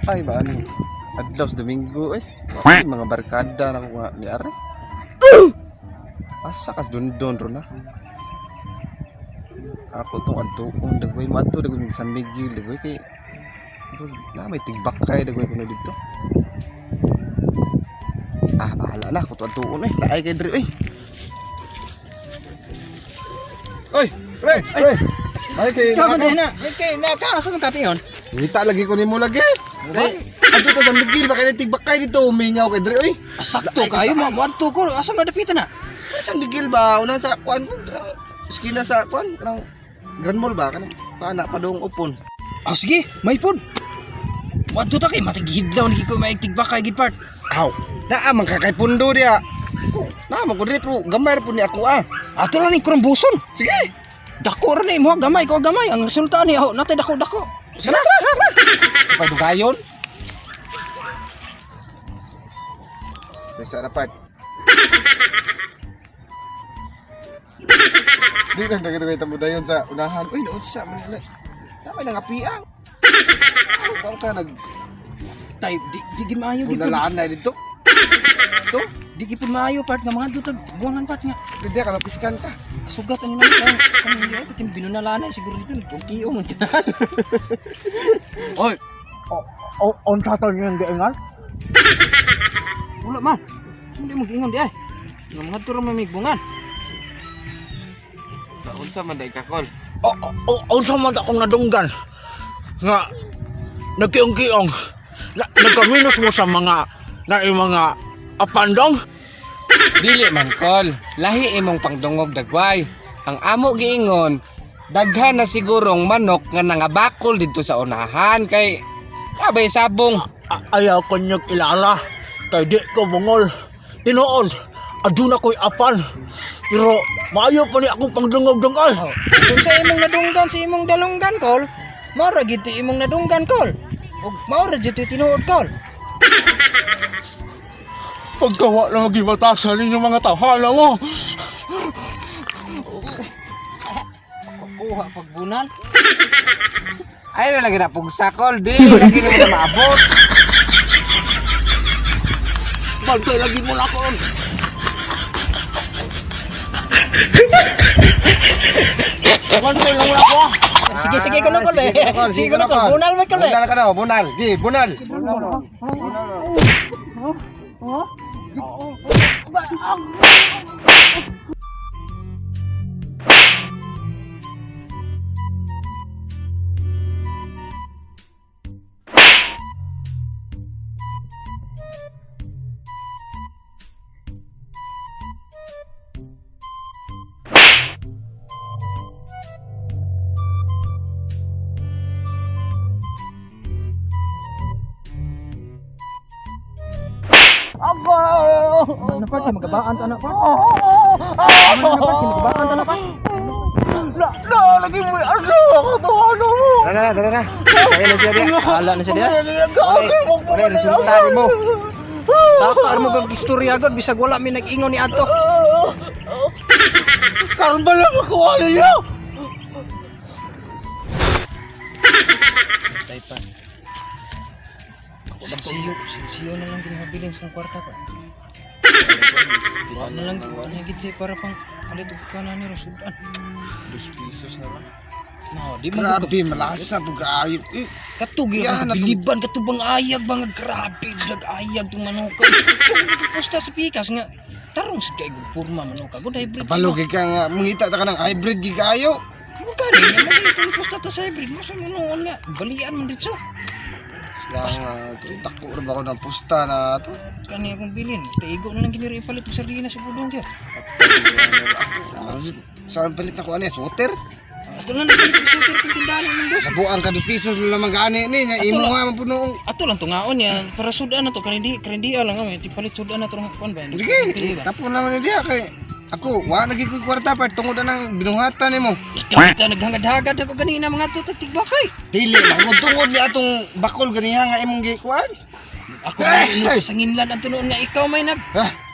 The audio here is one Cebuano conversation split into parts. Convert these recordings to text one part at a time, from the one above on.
Ay ba ani? Adlaw sa Domingo eh. Ay, mga barkada na ko nga ni Ari. Asa kas dundon ro na. Ako tong adtuon dagway mo adto dagway mig San Miguel dagway kay bro, na may tigbakay dagway kuno didto. Ah, bahala na ako to adtuon eh. Laay kay diri eh. Oy, pre, pre. Ay kay Ikaw man na. Okay, na ka asa man kape yon? Ngita lagi ko nimo lagi. Kay adto ta San Miguel baka na tigbakay dito umingaw kay diri oy. Sakto kayo mo moadto ko. Asa man dapitan na? San Miguel ba? Unahan sa kuan ko. Eskina sa kuan kanang Grand Mall ba kanang paana padung upon. Ah sige, may pod. Moadto ta kay matighidlaw ni ko may tigbakay gid part. Aw, naa man ka kay pundo diya. Naa man ko diri pero gamay ra pud ni ako ah. Ato lang ni kurang buson. Sige. Dako ra ni mo gamay ko gamay ang resulta ni ho natay dako dako. Sige na. Sabay dugayon. Besa rapat. Di lang dagit tamo dayon sa unahan. Uy, naunsa man nila. Damay nangapiang. Ano ka nag Tay di di gid maayo gid. pod. bunalaan na dito? Dito? Di gid pud maayo part nga mga dutag buwangan part nga. Hindi ka mapiskan ka. Sugat ani naman sa mga ay pati binunalanan siguro dito kung man ka. Oy, Unsa to niyang giingan? Wala man. Hindi mo giingon di ay. Nga mga turo may migbungan. unsa man day ka kol? O, o, unsa man akong nadunggan nga nagkiong-kiong na, nagkaminos mo sa mga na mga apandong? Dili man kol, lahi imong pangdungog dagway. Ang amo giingon, daghan na sigurong manok nga nangabakol didto sa unahan kay abay sabong. Ayaw ko niyog ilala kay di ko bungol. Tinuod, aduna ko'y apan. Pero maayo pa ni akong pangdungog-dungol. Kung sa imong nadunggan sa imong dalunggan kol, mao ra gid imong nadunggan kol. Ug mao ra gid tinuod kol. Pagkawa na magibatasan ninyo mga tawhana mo. Kuha pagbunan. Ay na lagi na pugsa kol, dili lagi nimo na maabot. Bantay lagi mo na ako ron. Bantay lang mo na ako ah. Sige sige kuno kol. Sige, eh. kuno, kol. Sige kuno kol. Bunal man kol. eh. Bunal ka daw, bunal. Gi, bunal. Ano pa magabaan ta na pa. Ano pa magabaan ta na pa. Na, na, lagi mo, ano ako to, ano mo? Tara na, tara na. Kaya na siya diya. Hala na siya diya. Wala resulta nimo. Takar mo kag istorya gud bisag wala mi nag-ingon ni adto. Karon ba lang ako ninyo? Tay pa. Sinsiyo, sinsiyo na lang ginahabilin sa kong kwarta pa. Wala na lang ano gid para pang palit og kana ni Rosudan. 2 pesos na lang. No, di man Grabe, malasa po kaayo. Eh, Katugi Yan, ang biliban katubang ayag ba nga grabe ayag tong manuka. Tugod ito posta sa pikas nga tarong sa kay porma manuka. Good hybrid. Kabalo kay ka nga mangita ta ka ng hybrid gi kaayo. Mo kani nga mo ganito posta ta sa hybrid mo sa noon nga balian man dito. Sila nga, to, tako ra ba ako ng pusta na to? Kani akong bilin. Taigo na lang giniri ipalit og sardinas sa budong kaya. Saan palit na ko ani? Water? Ato lang nagpalit og suter kung tindahan ng dos. Sabuan ka 2 pesos na lamang gani ni nya imo nga man puno. Ato lang tungaon niya para sudan na to kanindi lang kami palit sudan na to nga kuan ba. Sige, tapon naman ni diya kay ako wa lagi ko kwarta pa tungod na ng binuhatan nimo. Ikaw ta naghangad-hagad ako ganina mga to tigbakay. Dili man ko tungod ni atong bakol ganiha nga imong gikuan. Ako ay sa nginlan ang tunoon nga ikaw may nag Ha?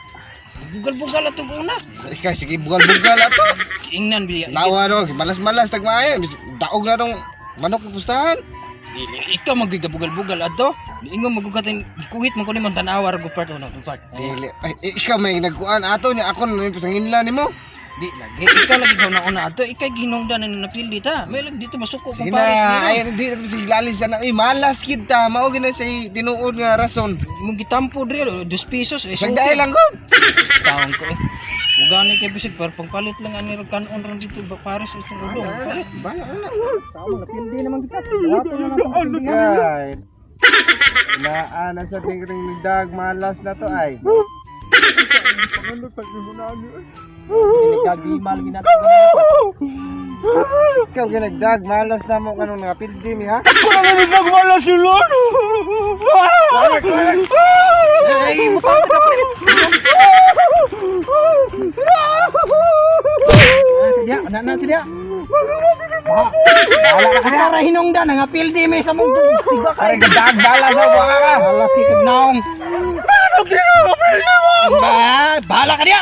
bugal-bugal atong una. Ikaw sige bugal-bugal ato. Ingnan biya. Nawa no, malas-malas tag maayo, daog na tong manok pustahan. Dili ikaw magigabugal-bugal adto. Niingon magugatin gikuhit man ko nimo tan-awa ra gud part ono part. Dili. Ay, eh, ikaw may nagkuan ato niya ako na pasanginla nimo. Di lagi ikaw lagi daw na una adto, ikay ginungdan na napildi ta. May lag dito masuko Sige kung pares na, nila. ay hindi na sige lalis na. Uy, malas kita. Mao gina sa tinuod nga rason. Imong gitampo diri 2 pesos eh. Isang dahil lang gud. Taon ko eh. Ugani kay bisig par pangpalit lang ani rog kanon ron dito ba pares itong udong. Palit. Bala na. Tao napildi naman kita. Wato na nato. Ay. Naa na sa tingring nagdag malas na to ay. Nagkagimal ginato. Ikaw ginagdag malas na mo kanong nga pildi mi ha. Nagmala si Lord. Ay, butang ka pre. Siya, na na siya. Bahala ka na ra hinungdan nga pildi mi sa mong tigba Ay gdag bala sa buha ka. Hala si kagnaong. Ba, bahala ka diya.